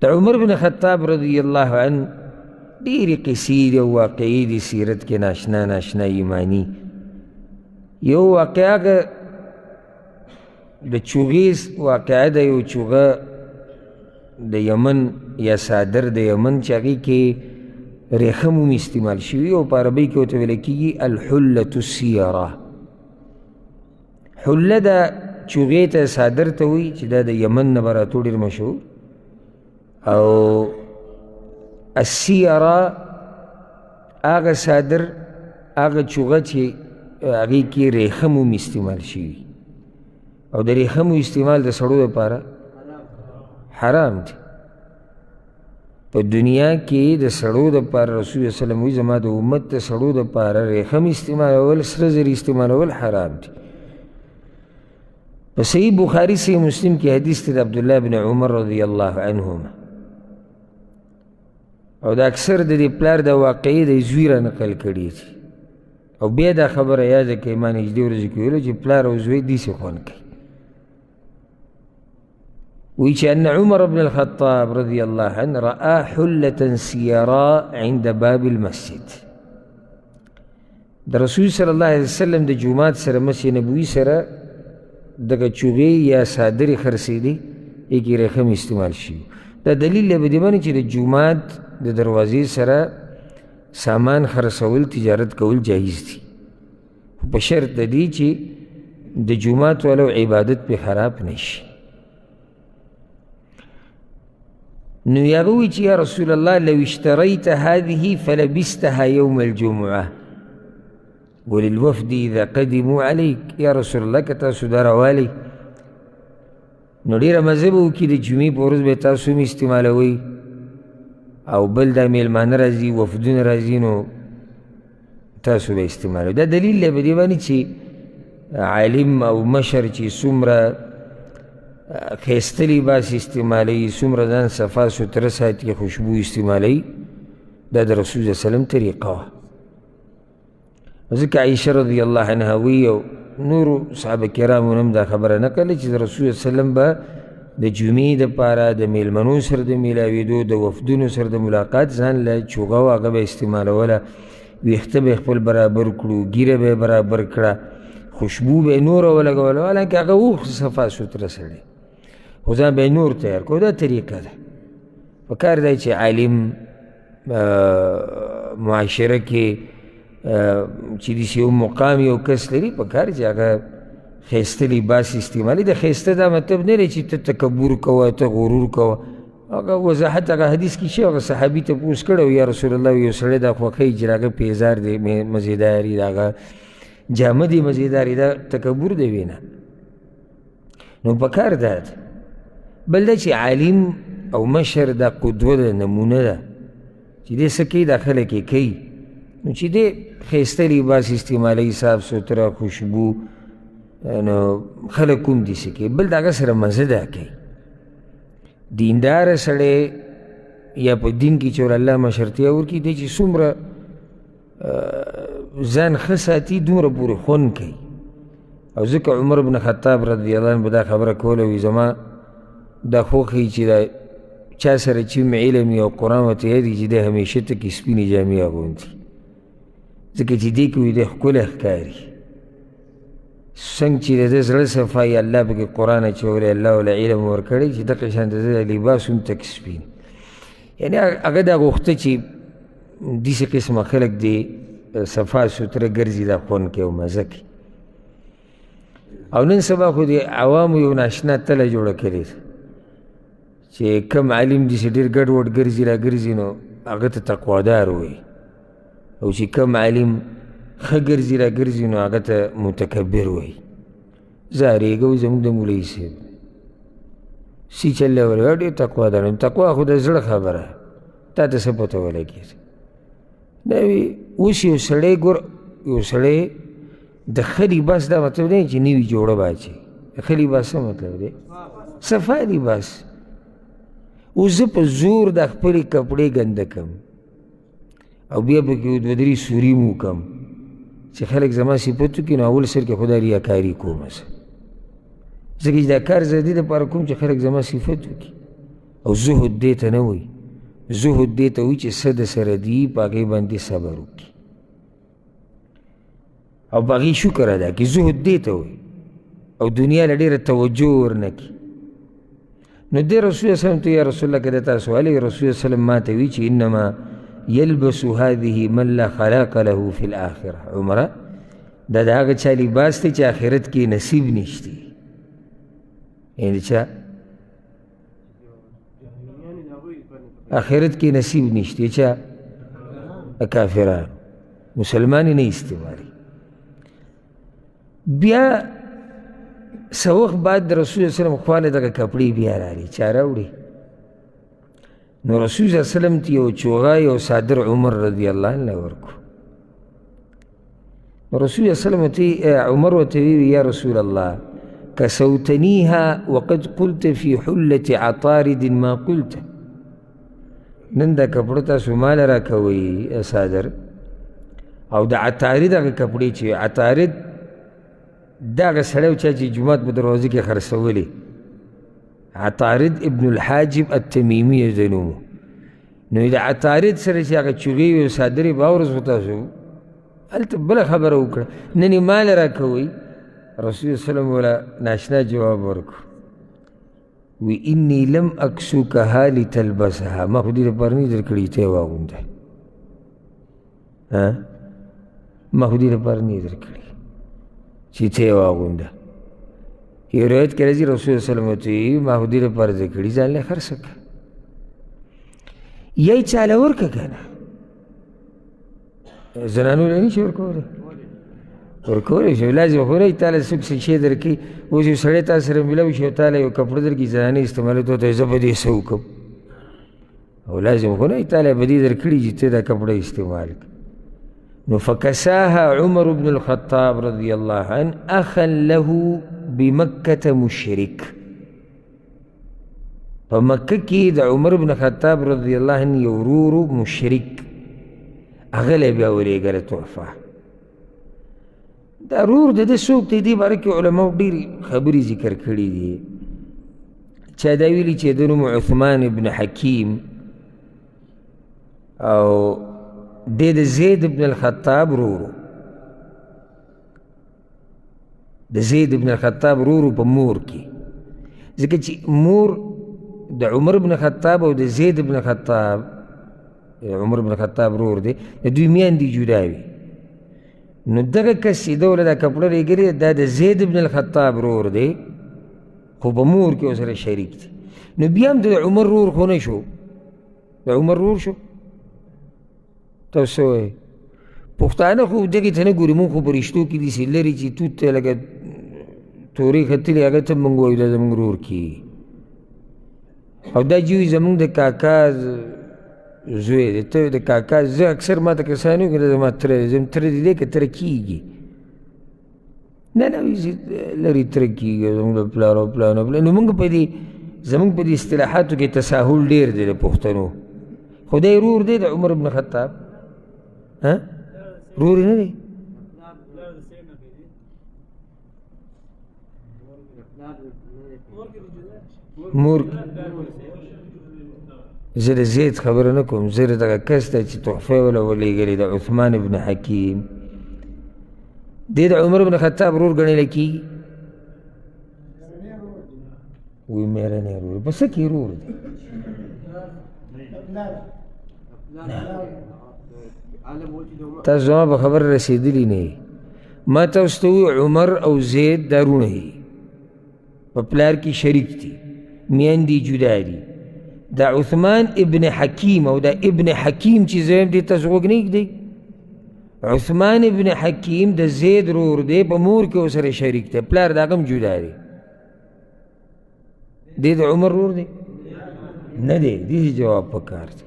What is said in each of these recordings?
د عمر بن خطاب رضی الله عنه ډېرې قصې دي او واقعې دي سیرت کې ناشنا ناشنا ایماني. یو واقعه هغه د چوغې واقعه ده، یو چوغه د یمن یا صادر د یمن چې هغې کې ریښم هم استعمال شوي او په عربۍ کې ورته ویل کېږي الحلة السیره. حله د چوغې ته صادر ته وایي چې دا د یمن نه به راتو ډېر مشهور، او السیره هغه صادر هغه چوغه چې هغې کې ریښم هم استعمال شوي، او د ریښمو استعمال د سړو لپاره حرام دی. په دنیا کې د سړو دپاره رسول الله وسلم وایي زما د امت د سړو دپاره ریښم استعمالول، سره زر استعمالول حرام دي. په صحیح بخاري صحیح مسلم کې حدیث دی د عبدالله بن عمر رضی الله عنهما، او د اکثر د دې پلار د واقعې د زوی را نقل کړي دي. او بیا دا خبره یاده کړئ، ما نږدې ورځې کې ویلو چې پلار او زوی داسې خوند کوي. وایي چې ان عمر بن الخطاب رضی الله عنه رأى حلة سيراء عند باب المسجد. د رسول صلی الله علیه وسلم د جومات سره مسجد نبوي سره دغه چوغې یا څادرې خرڅېدې، یې کې رخم استعمال شي. دا دلیل دی په دې باندې چې د جومات د دروازې سره سامان خرڅول، تجارت کول جایز دي، خو په شرط د دې چې د جومات والو عبادت پې خراب نه شي. نو هغه وایي چې یا رسول الله لو اشتریت هذه فلبستها یوم الجمعه وللوفد اذا قدموا عليك. یا رسول الله که تاسو دا راوالئ نو ډېره مزه به وکړي، د جمعې په ورځ به تاسو هم استعمالوئ، او بل دا میلمانه راځي، وفدونه راځي، نو تاسو به استعمالوئ. دا دلیل دی په دې باندې چې عالم او مشر چې څومره ښایسته لباس استعمالوي، څومره ځان صفا سوتره ساتي، خوشبو استعمالوي، دا د رسول الله وسلم طریقه وه. ځکه عایشه رضی الله عنها وایي او نورو صحابه کرامو هم دا خبره نقل چې د رسول الله وسلم به د جمعې دپاره د میلمنو سره د میلاوېدو، د وفدونو سره د ملاقات ځان له چوغه وه، هغه به استعمالوله، ویښته به یې خپل برابر کړو، ږیره به یې برابر کړه، خوشبو به یې نوره ولګوله، حالانکه هغه و صفا سوتره سړی، خو ځان به یې نور تیار کړو. دا طریقه ده. په کار دی چې عالم معاشره کې چې داسې یو مقام یو کس لري، په کار چې هغه ښایسته لباس استعمالوي. د ښایسته دا مطلب نه دی چې ته تکبر کوه، ته غرور کوه. هغه وضاحت هغه حدیث کې چې هغه صحابي تپوس کړی و، یا رسول الله یو سړی دا خوښوي چې د هغه پیزار دی مزیدار وي، د هغه جامه دی مزیدار وي، دا تکبر دی وي نه. نو په کار دا ده. بل دا چې عالم او مشر دا قدوه ده، نمونه ده، چې دی څه کوي دا خلک یې کوي. نو چې دی ښایسته لباس استعمالوي، صاف سوتره، خوشبو، نو خلک هم داسې کوي. بل د هغه سره مزه دا کوي. دینداره سړی یا په دین کې چې ور الله مشرتیا ورکړي، دی چې څومره ځان ښه ساتي دومره پورې خوند کوي. او ځکه عمر بن خطاب رضی الله عنه به دا خبره کوله، وایي زما دا خوښ وي چې دا چا سره چې هم علم وي او قرآن ورته یاد وي چې دی همیشه تکې سپینې جامې اغوندي، ځکه چې دې کې وایي دی ښکلی ښکاري. څنګه چې د ده زړه صفا وي، الله پکې قرآن اچولی، الله ورله علم ورکړی چې دغه شان د ده لباس هم تک سپین. یعنې هغه دا غوښته چې داسې قسمه خلک دې صفا سوتره ګرځي، دا خوند کوي او مزه کوي. او نن سبا خو د عوامو یو ناشنا تله جوړه کړې ده چې کم عالم داسې ډېر ګډوډ ګرځي راګرځي نو هغه ته تقوادار وایي، او چې کم عالم ښه ګرځي راګرځي نو هغه ته متکبر وایي. ځارېږه وایي زموږ د مولوي صاحب سی چل دی ورته ډېر تقوادار. تقوا خو د زړه خبره، تا ته څه پته ولګېده؟ دا وي اوس یو سړی ګور، یو سړی د ښه لباس دا مطلب دی چې نوي جوړه به اچوي. د ښه لباس څه مطلب دی؟ صفا لباس. اوس زه په زور د خپلې کپړې ګنده کړم او بیا پکې دوه درې سوري مو کړم چې خلک زما صفت وکړي، نو اول سر کې خو دا ریاکاري کوم زه، ځکه چې دا کار زه د دې دپاره کوم چې خلک زما صفت وکړي. او زهد دې ته نه وایي، زهد دې ته وایي چې څه د سره دي په هغې باندې صبر وکړي او په هغې شکر ادا کړي. زهد دې ته وایي او دنیا له ډېره توجه ورنه کړي. نو دې رسول الله صلی ته یا رسول الله که د تاسو ولې رسول الله صلی ما ته وایي چې انما يلبس هذه من لا خلاق له في الآخرة. عمره دا د هغه چا لباس دی چې آخرت کې نصیب نشتی، یعنې چا آخرت کې نصیب نشتی، چا کافرانو، مسلمان نه استعمالي. بیا څه وخت بعد د رسول الله وسلم خواله دغه کپړې بیا راغلې، چا راوړې؟ نو رسول الله وسلم ته یو چوغه یو څادر عمر رضی الله عنه ورکړو. رسول الله صلی الله علیه وسلم ته عمر ورته وویل یا رسول الله کسوتنیها وقد قلت فی حلة عطارد ما قلت. نن دا کپړه تاسو ماله راکوئ څادر، او د عطارد هغه کپړې چې عطارد دغه سړی و چا چې جومات په دروازه کې خرڅولې، عطارد ابن الحاجب التمیمي یې د نوم. نو د عطارد سره چې هغه چوغې وې او څادر یې باورس خو تاسو هلته بله خبره وکړه، نن یې مال راکوئ. رسول الله صلی الله علیه وسلم وله ناشنا جواب ورکړو، وی انی لم اکسوکها لتلبسها، ما خو دې لپاره نه درکړي چې ته یې واغونده، ما خو دې لپاره نه درکړي چې ته یې واغونده. یو روایت کې راځي رسول الله صلی الله علیه وسلم ورته ویلي ما خو دې لپاره درکړي ځان له خرڅه کړه، یا یې چا له ورکړه که نه، زنانو له نه شي ورکولی، ورکولی شي، لازم خو نه تا له څوک څه شی درکوي. اوس یو سړی تا سره میلاو شي او تا له یو کپړه درکړي زنانې استعمالوي، ته ورته وایې زه به دې څه وکړم، او لازم خو نه تا له به دې درکړي چې ته دا کپړه استعمال کړې. نو فکساها عمر بن الخطاب رضی الله عنه اخا له بمکة مشرک. په مکه کې د عمر بن خطاب رضی الله عنه یو ورور مشرک، هغه له بیا ولېږله تحفه. دا ورور د ده څوک دی؟ دې باره کې علماو ډېرې خبرې ذکر کړي دي. چا دا ویلي چې د نوم عثمان ابن حکیم او دی د زید ابن الخطاب ورور، د زید ابن الخطاب ورور په مور کې، ځکه چې مور د عمر ابن خطاب او د زید ابن خطاب، عمر ابن خطاب ورور دی، د دوی میندې جدا وي. نو دغه کس چې ده ورله دا کپړه لېږلې ده، دا د زید ابن الخطاب ورور دی، خو په مور کې ورسره شریک دی. نو بیا هم د عمر ورور خو نه شو، د عمر ورور شو. تاسو څه وایئ؟ پښتانه خو دغې ته نه ګوري، موږ خو په رشتو کې داسې لرې چې توت ته لکه تورې ختلې هغه ته موږ وایو دا زموږ ورور کېږي، او دا چې وایي زموږ د کاکا زوی دی، ته د کاکا زه اکثر ما ته کسان وایي که دا زما تره دی، زم تره دې دی که تره کېږي؟ نه نه، وایي لرې تره کېږي زموږ د پلار او پلان او پلان. نو موږ په دې زموږ په دې اصطلاحاتو کې تساهل ډېر دی د پښتنو. خو دی ورور دی د عمر بن خطاب، ها ورور یې نه دی؟ مور زه د زید خبره نه کوم، زه د دغه کس دی چې تحفه یې وله ولېږلې د عثمان ابن حکیم، دی د عمر بن خطاب ورور ګڼل کېږي. وی مېرنی ورور په څه کې ورور دی؟ تاسو زما په خبره رسېدلي نه یئ. ما تاسو ته وویل عمر او زید دا وروڼه دي، په پلار کې شریک دي، میندې جدا دي. دا عثمان ابن حکیم او دا ابن حکیم چې زه یم دې تاسو غوږ نه ږدئ. عثمان ابن حکیم د زید ورور دی، په مور کې ورسره شریک دی، پلار د هغه هم جدا دی. دی د عمر ورور دی؟ نه دی، دې جواب پکار دی.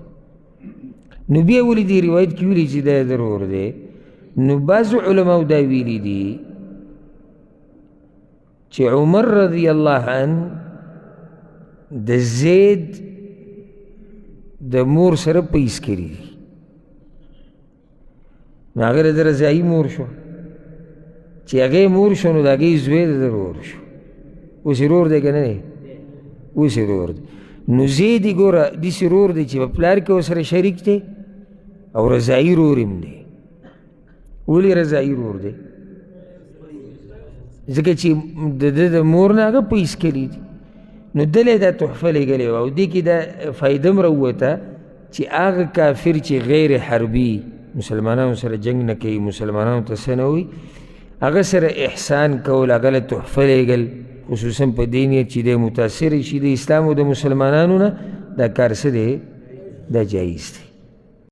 نو بیا ولې دې روایت کې ویلي چې دا د ورور دی؟ نو بعضو علماو دا ویلي دي چې عمر رضی الله عنه د زید د مور سره پیس کړي دي، نو هغه د رضاعي مور شو، چې هغې مور شو نو د هغې زوی د ده ورور شو. اوس یې ورور دی که نه دی؟ اوس یې ورور دی. نو زید یې ګوره داسې رور دی چې په پلار کې ورسره شریک دی او رضاعي رور هم دی. ولې رضاعي رور دی؟ ځکه چې د ده د مور نه هغه پیس کړي دي. نو دلی دا تحفه لېږلې وه، او دې کې دا فایده هم راووته چې هغه کافر چې غیر حربي مسلمانانو سره جنګ نه کوي، مسلمانانو ته څه نه وایي، هغه سره احسان کول، هغه له تحفه لېږل، خصوصا په دې نیت چې دی متاثر شي د اسلام او د مسلمانانو نه، دا کار څه دی؟ دا جایز دی.